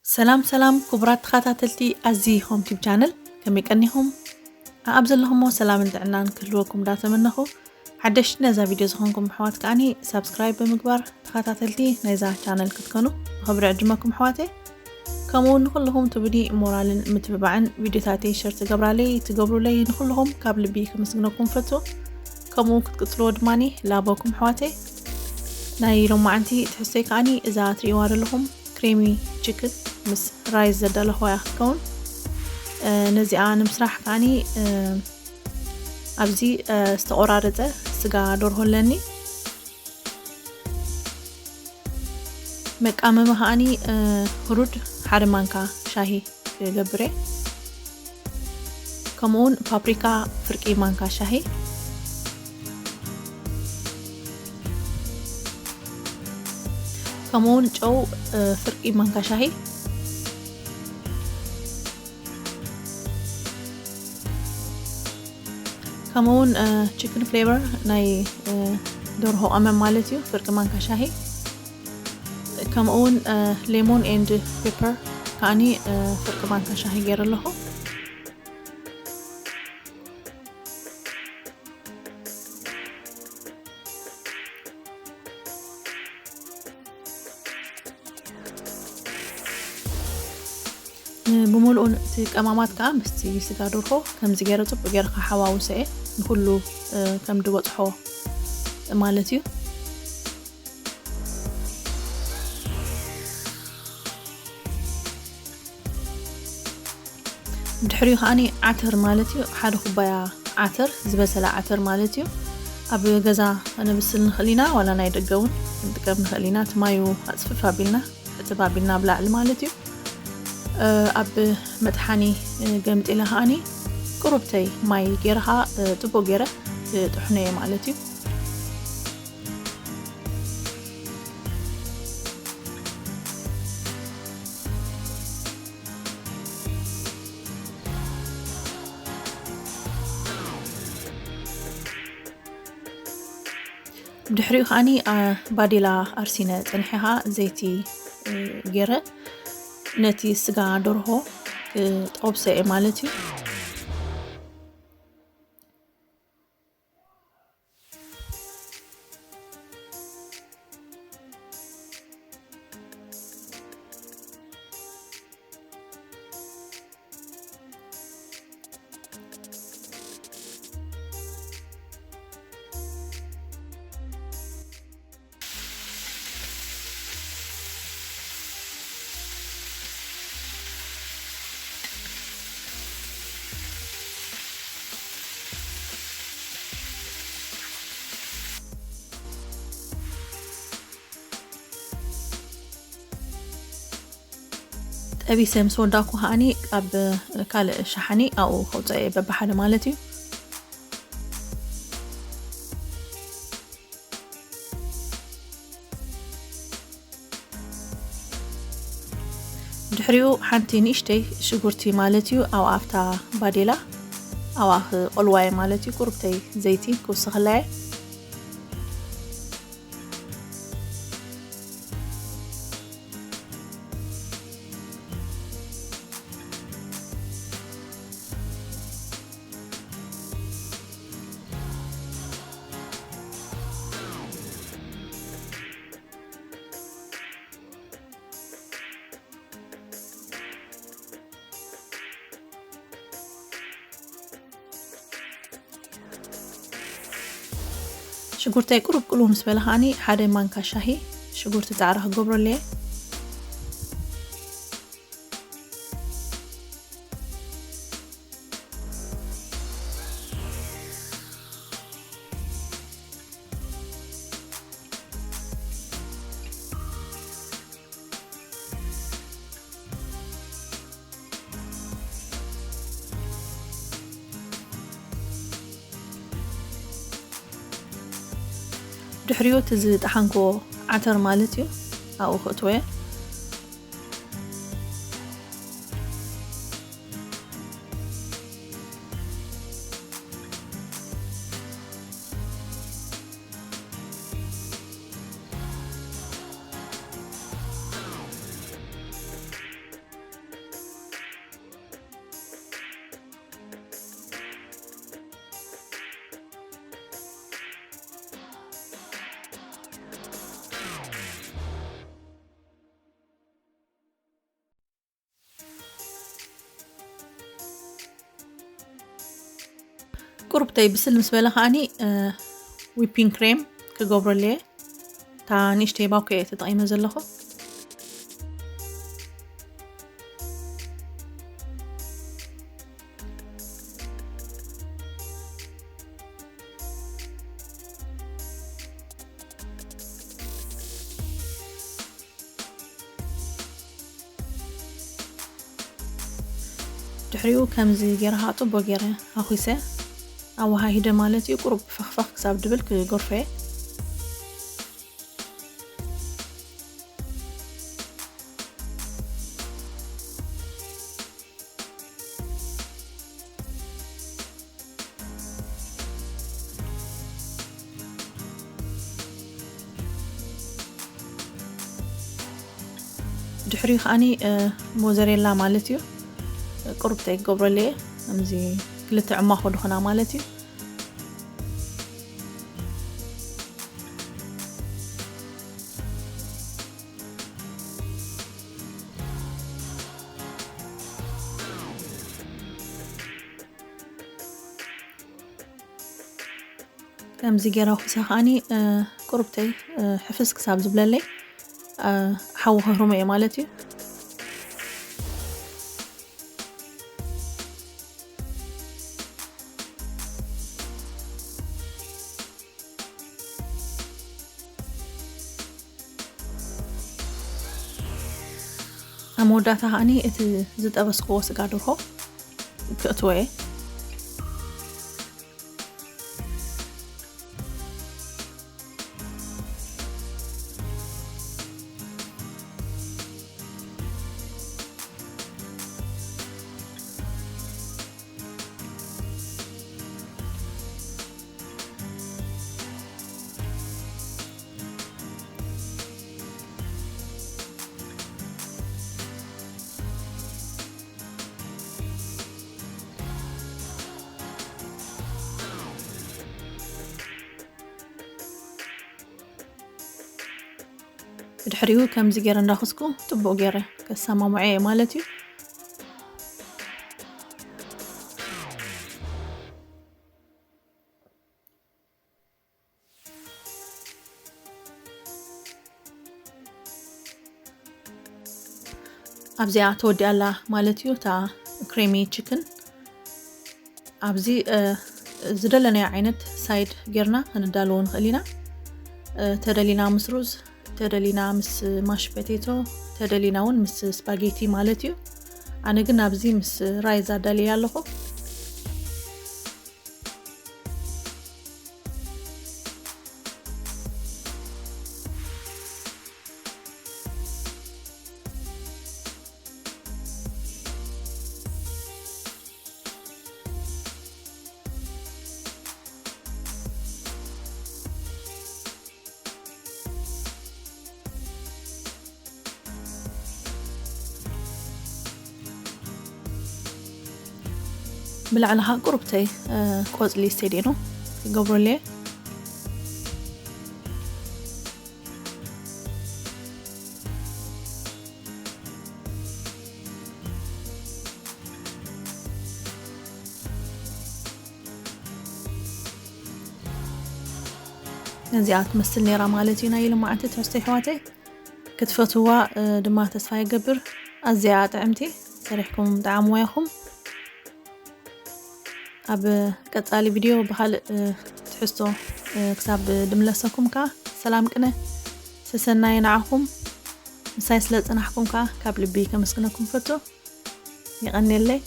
ሰላም ሰላም ክቡራት ተኸታተልቲ ኣዚ ሆም ቲብ ቻነል፣ ከመይ ቀኒኹም? ኣብ ዘለኹሞ ሰላምን ጥዕናን ክህልወኩም እንዳተመነኹ፣ ሓደሽቲ ነዛ ቪድዮ ዝኾንኩም ኣሕዋት ከዓኒ ሳብስክራይብ ብምግባር ተኸታተልቲ ናይዛ ቻነል ክትኮኑ ብኽብሪ ዕድመኩም ኣሕዋተይ። ከምኡ እውን ንኩልኹም ትቡኒ ሞራልን ምትብባዕን ቪድዮታተይ ሸር ትገብራለይ ትገብሩለይ ንኩልኹም ካብ ልቢ ከመስግነኩም ፈቱ። ከምኡ ክትቅጽልዎ ድማኒ ላበኩም ኣሕዋተይ። ናይ ሎማዓንቲ ትሕዝቶይ ከዓኒ እዛ ትርእይዋ ዘለኹም ክሬሚ ቺክን ምስ ራይስ ዘዳለኹዋ እያ ክትከውን። ነዚኣ ንምስራሕ ከዓኒ ኣብዚ ዝተቆራረፀ ስጋ ደርሆ ኣለኒ። መቃመሚ ከዓኒ ሩድ ሓደ ማንካ ሻሂ ክገብር እየ። ከምኡውን ፓፕሪካ ፍርቂ ማንካ ሻሂ፣ ከምኡውን ጨው ፍርቂ ማንካ ሻሂ፣ ከምኡውን ቺክን ፍሌቨር ናይ ደርሆ ቀመም ማለት እዩ፣ ፍርቂ ማንካ ሻሂ። ከምኡውን ሌሞን ኤንድ ፔፐር ከዓኒ ፍርቂ ማንካ ሻሂ ገይረ ኣለኹ። ብምሉኡ እቲ ቀማማት ከዓ ምስቲ ስጋ ደርሆ ከምዚ ገይረ ፅቡቅ ገይረ ከሓዋውሰ እየ፣ ንኩሉ ከም ዝበፅሖ ማለት እዩ። ድሕሪኡ ከዓኒ ዓተር ማለት እዩ፣ ሓደ ኩባያ ዓተር፣ ዝበሰለ ዓተር ማለት እዩ። ኣብ ገዛ ከነብስል ንኽእል ኢና፣ ዋላ ናይ ደገ እውን ክንጥቀም ንኽእል ኢና። እቲ ማዩ ኣፅፍፍ ኣቢልና ሕፅብ ኣቢልና ኣብ ላዕሊ ማለት እዩ። ኣብ መጥሓኒ ገምጢለ ከዓኒ ቁሩብተይ ማይ ገይረ ከዓ ፅቡቅ ገይረ ጥሕኖ እየ ማለት እዩ። ድሕሪኡ ከዓኒ ባዴላ ኣርሲነ ፀኒሐ ከዓ ዘይቲ ገይረ ነቲ ስጋ ደርሆ ክጠብሶ እየ ማለት እዩ። ጠቢሰ ምስ ወዳኩ ከዓኒ ኣብ ካልእ ሸሓኒ ኣብኡ ከውፅኦ እየ በብሓደ ማለት እዩ። ድሕሪኡ ሓንቲ ንእሽተይ ሽጉርቲ ማለት እዩ ኣብ ኣፍታ ባዴላ ኣብኣ ክቆልዋ እየ ማለት እዩ። ቁርብተይ ዘይቲ ክውስኸላ እየ። ሽጉርተይ ቁሩብ ቅሉ ምስ በለ ከዓኒ ሓደ ማንካ ሻሂ ሽጉርቲ ፃዕራ ክገብረሉ እየ። ድሕሪኡ እቲ ዝጠሓንክዎ ዓተር ማለት እዩ ኣብኡ ክእትወ። ቁሩብተይ ብስል ምስ በለ ከዓኒ ዊፒንግ ክሬም ክገብረሉ እየ። እታ ንእሽተይ ባኮ እየ ተጠቒመ ዘለኹ። ድሕሪኡ ከምዚ ገይረ ከዓ ፅቡቅ ገይረ ሃኺሰ ኣወሃሂደ ማለት እዩ። ቁሩብ ፈኽፈኽ ክሳብ ድብል ክገርፎ እየ። ድሕሪኡ ከዓኒ ሞዘሬላ ማለት እዩ። ቁሩብተይ ክገብረሉ እየ። ከምዚ ክልተ ዕማኾ ድኾና ማለት እዩ። ከምዚ ገይረ ኩሰ ከዓኒ ቁሩብተይ ሕፍስ ክሳብ ዝብለለይ ሓዊ ከህርሞ እየ ማለት እዩ። ኣብ መወዳእታ ከዓኒ እቲ ዝጠበስክዎ ስጋ ደርሆ ክእትዎ እየ። ብድሕሪኡ ከምዚ ገይረ እንዳኸስኩ ጥቡቕ ገይረ ከሰማምዖ እየ ማለት እዩ። ኣብዚኣ ተወዲኣ ኣላ ማለት እዩ እታ ክሬሚ ቺክን። ኣብዚ ዝደለናዮ ዓይነት ሳይድ ጌርና ክንዳለዎ ንኽእል ኢና። ተደሊና ምስ ሩዝ፣ ተደሊና ምስ ማሽ ፖቴቶ፣ ተደሊና እውን ምስ ስፓጌቲ ማለት እዩ። ኣነ ግን ኣብዚ ምስ ራይዝ ኣዳልየ ኣለኹ። ብላዕሊ ከዓ ቁሩብተይ ቆፅሊ ስቴዴኖ ይገብረሉ እየ። ነዚኣ ትመስል ነይራ ማለት እዩ ናይ ልማዓንቲ ትሕዝቶ ኣሕዋተይ። ክትፈትዋ ድማ ተስፋ ይገብር። ኣዝያ ጥዕምቲ፣ ሰሪሕኩም ጠዓምዋ ኢኹም። ኣብ ቀጻሊ ቪድዮ ብኻልእ ትሕዝቶ ክሳብ ድምለሰኩም ከኣ ሰላም ቅነ ሰሰናይ ንዓኹም። ምሳይ ስለ ጸናሕኩም ከኣ ካብ ልቢ ከመስግነኩም ፈቱ። የቐንየለይ።